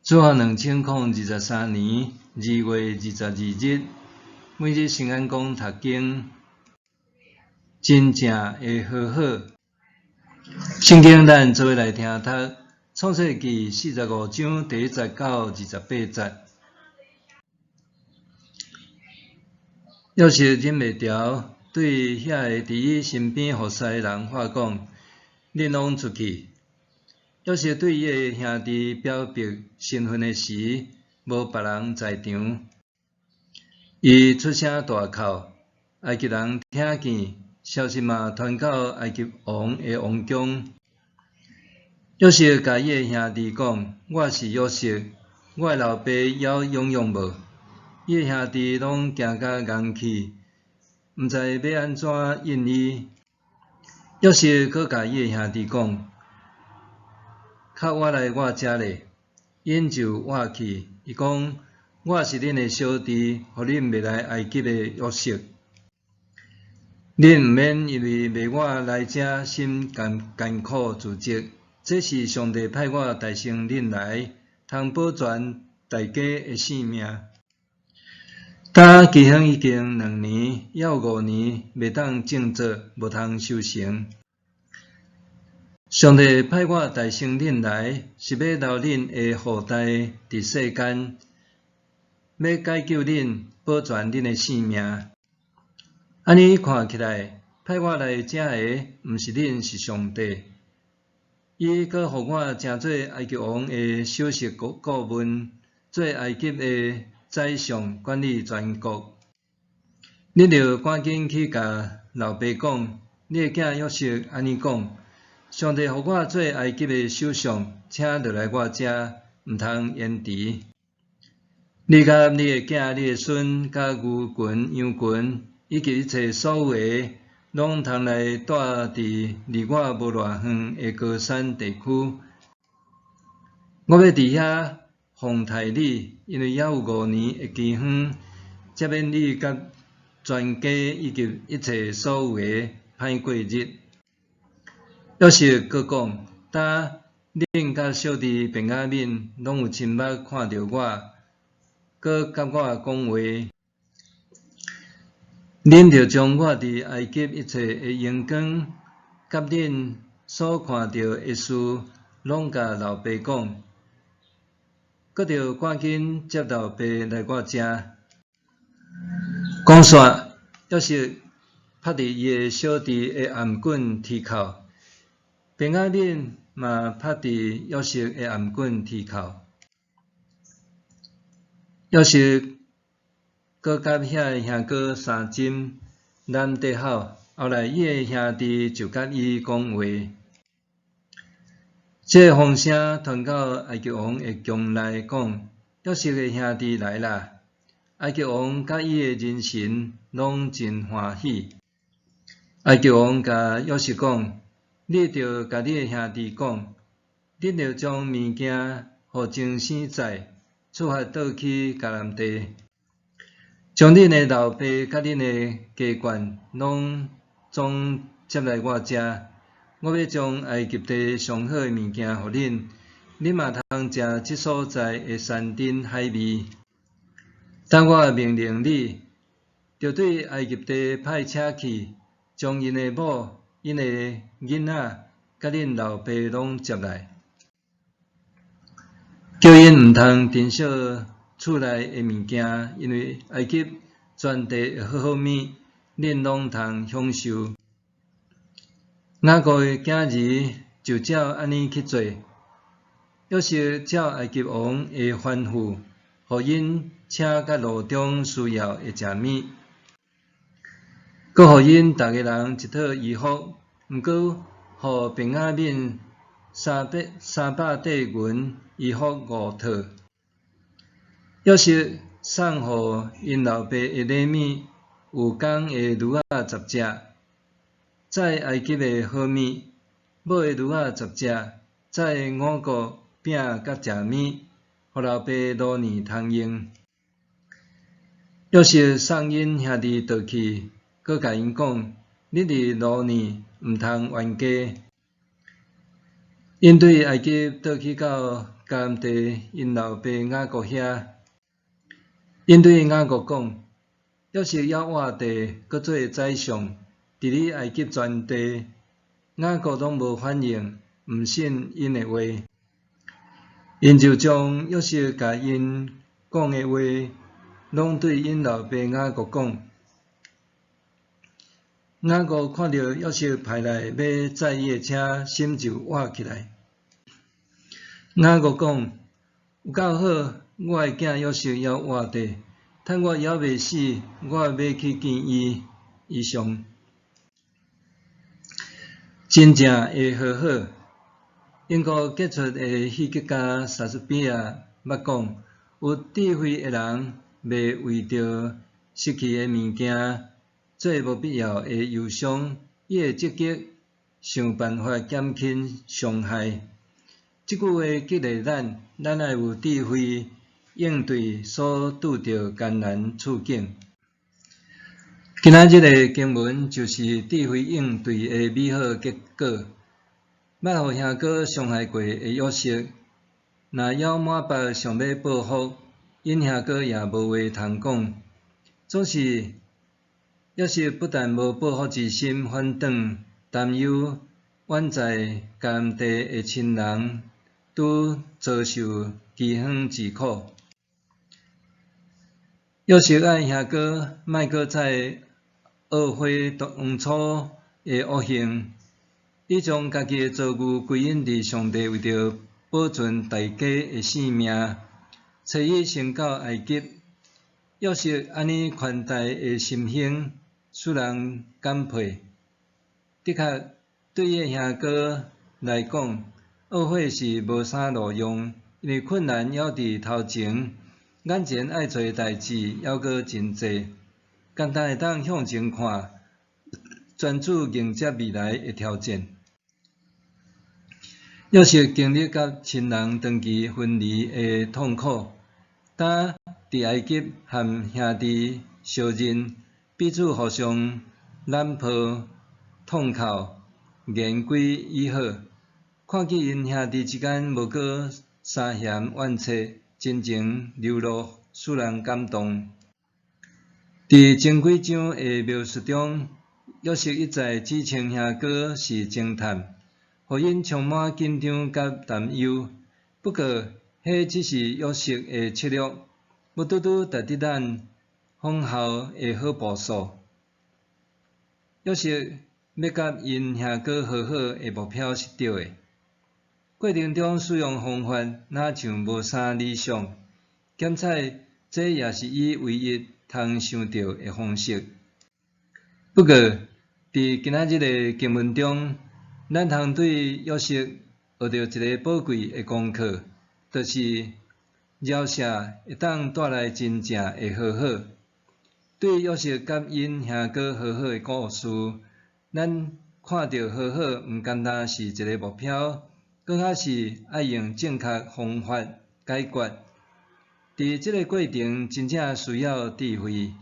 主後2023年2月22日，每日聖安講讀經，真正的和好。聖經咱做伙來聽讀《創世記》45章第1節到28節。約瑟忍袂牢，對遐个佇伊身邊服侍的人話講：恁攏出去。約瑟對伊的兄弟表白身份的時，無別人在場。伊出聲大哭，埃及人聽見，消息嘛傳到埃及王的王宮。約瑟共伊的兄弟講：我是約瑟，我的老爸猶勇勇無？伊的兄弟攏驚甲愣去，毋知欲按怎應伊。約瑟閣共伊的兄弟講：較倚來我遮咧，𪜶就倚去。伊講：我是恁的小弟，予恁賣來埃及的約瑟。恁毋免因為賣我來遮心艱艱苦自責，這是上帝派我代先恁來，通保全大家的性命。今饑荒已經2年，猶有5年袂當種作，無通收成。上帝派我代先恁來，是欲留恁的後代佇世間，欲解救恁，保全恁的性命。按呢看起來，派我來遮的，毋是恁，是上帝。伊閣予我成做埃及王的首席顧問，做埃及的宰相，管理全國。恁著趕緊去共老爸講，你的囝約瑟按呢講：上帝予我做埃及的首相，請落來我遮，毋通延遲。你佮你的囝、你的孫、佮牛群、羊群，以及一切所有的，攏通來蹛佇離我無偌遠的歌珊地區。我欲佇遐奉待你，因為猶有五年的饑荒，才免你佮全家以及一切所有的歹過日。約瑟閣講：今恁佮小弟便雅憫攏有親目看著我，閣佮我講話。恁著將我佇埃及一切的榮光，佮恁所看著的事，攏共老爸講。閣著趕緊接老爸來我遮。講煞，約瑟拍佇伊的小弟的頷頸啼哭，便雅憫嘛拍佇約瑟的頷頸啼哭。約瑟閣佮遐个兄哥相斟攬得好，後來伊的兄弟就佮伊講話。這個風聲傳到埃及王的宮內，講約瑟的兄弟來啦！埃及王佮伊的人臣攏真歡喜。埃及王共約瑟講：你著共你的兄弟講，恁著將物件予精生載，出發倒去迦南地，將恁的老爸佮恁的家眷攏總接來我遮。我欲將埃及地上好的物件予恁，恁嘛通食這所在的山珍海味。等我命令你，著對埃及地派車去，將𪜶的某、𪜶的囡仔，佮恁老爸攏接來，叫𪜶毋通珍惜厝內的物件，因為埃及全地的好好物，恁攏通享受。雅各的囝兒就照按呢去做，約瑟照埃及王的吩咐，予𪜶車佮路中需要的食物，閣予𪜶逐个人一套衣服。毋過，予便雅憫300塊銀衣服五套。約瑟送予𪜶老爸的禮物有公的驢仔10隻，載埃及的好物；母的驢仔10隻，載五穀餅佮食物，予老爸鱸年通用。約瑟送𪜶兄弟倒去，閣共𪜶講：恁佇鱸年毋通冤家。𪜶對埃及倒去到迦南地𪜶老爸雅各遐。𪜶對雅各講：約瑟猶活著，閣做宰相，佇咧埃及全地。雅各攏無反應，毋信𪜶的話。𪜶就將約瑟共𪜶講的話，攏對𪜶老爸雅各講。雅各看著約瑟派來欲載伊的車，心就活起來。雅各講：有夠好，我的囝約瑟猶活著，趁我猶未死，我欲去見伊。以上。真正的和好。英國傑出的戲劇家莎士比亞捌講：有智慧的人，袂為著失去的物件做無必要的憂傷，伊會積極想辦法減輕傷害。這句話激勵咱，咱愛有智慧應對所拄著艱難處境。今仔日的經文就是智慧應對的美好結果。捌予兄哥傷害過的約瑟，若猶滿腹想欲報復，𪜶兄哥也無話通講。總是約瑟不但無報復之心，反轉擔憂遠在迦南地的親人拄遭受饑荒之苦。約瑟愛兄哥莫閣再懊悔當初的惡行，伊將家己的遭遇歸因佇上帝為著保存大家的性命，差伊先到埃及。約瑟按呢寬大的心胸，使人感佩。的確，對伊的兄哥來講，懊悔是無啥路用，因為困難猶佇頭前，眼前愛做的代誌猶閣真濟，干焦會當向前看，專注迎接未來的挑戰。約瑟經歷佮親人長期分離的痛苦，當佇埃及和兄弟相認，彼此互相攬抱、痛哭，言歸以好。看見𪜶兄弟之間無閣相嫌怨嗟，真情流露，使人感動。佇前幾章的描述中，約瑟一再指稱兄哥是偵探，予𪜶充滿緊張佮擔憂。不過，彼只是約瑟的策略，無拄拄值得咱仿效的好步數。約瑟欲佮𪜶兄哥和好的目標是對的，過程中使用方法若像無啥理想，兼且這也是伊唯一通想著的方式。不過，佇今仔日的經文中，咱通對約瑟學著一個寶貴的功課，就是饒赦會當帶來真正的和好。對約瑟佮𪜶兄哥和好的故事，咱看著和好毋干焦是一个目標，閣較是愛用正確方法解決。佇這个過程真正需要智慧。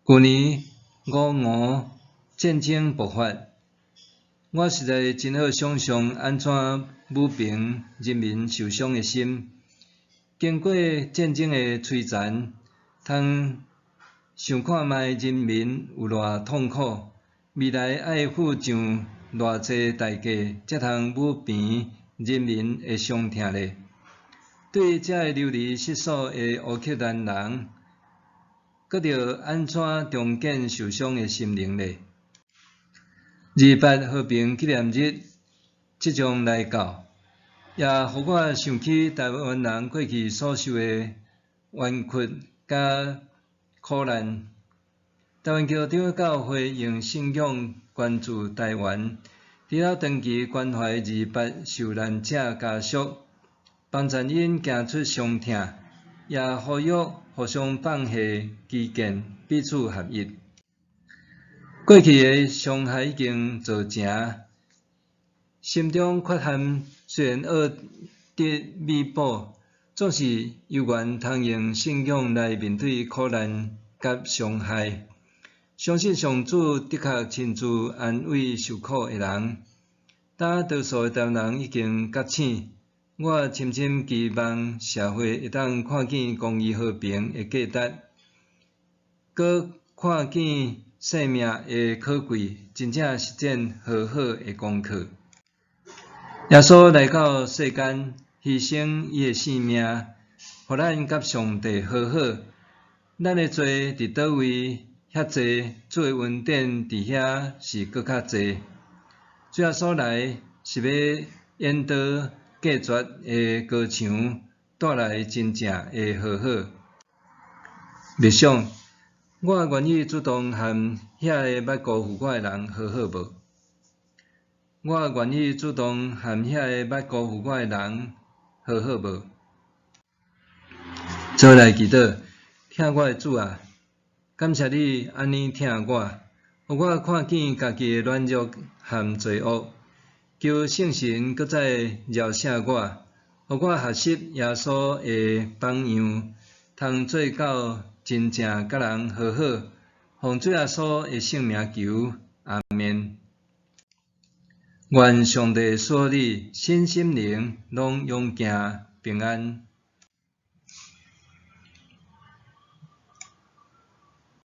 舊年烏俄戰爭爆發，我實在真好想像按怎撫平人民受傷的心。經過戰爭的摧殘，通想看覓人民有偌痛苦，未來愛付上偌濟代價，才通撫平人民的傷痛咧。對這个流離失所的烏克蘭人，閣著按怎重建受傷的心靈咧？28和平紀念日即將來到，也予我想起台灣人過去所受的冤屈佮苦難。台灣基督長老教會用信仰關注台灣，除了長期關懷28受難者家屬，幫助𪜶行出傷痛，也呼籲互相放下歧見，彼此合一。過去的傷害已經造成，心中缺陷雖然愛得彌補，總是猶原通用信仰來面對苦難佮傷害。相信上主的確親自安慰受苦的人。大多數的臺灣人已經覺醒，我深深期望社會會當看見公義和平的價值，閣看見生命的可貴，真正實踐和好的功課。耶穌來到世間，犧牲伊的性命，予咱佮上帝和好。咱的罪佇佗位遐濟，主的恩典佇遐是閣較濟。主耶穌來是欲引導隔絕的高牆，帶來真正的和好。默想，我願意主動和遐个捌辜負我的人和好無？我願意主動和遐個捌辜負我的人和好無？做來祈禱，疼我的主啊，感謝你按呢疼我，予我看見家己的軟弱和罪惡，求聖神閣再搖醒我，予我學習耶穌的榜樣，通做到真正佮人和好，奉主耶穌的聖名求，阿們。願上帝賜予你身心靈攏勇健平安。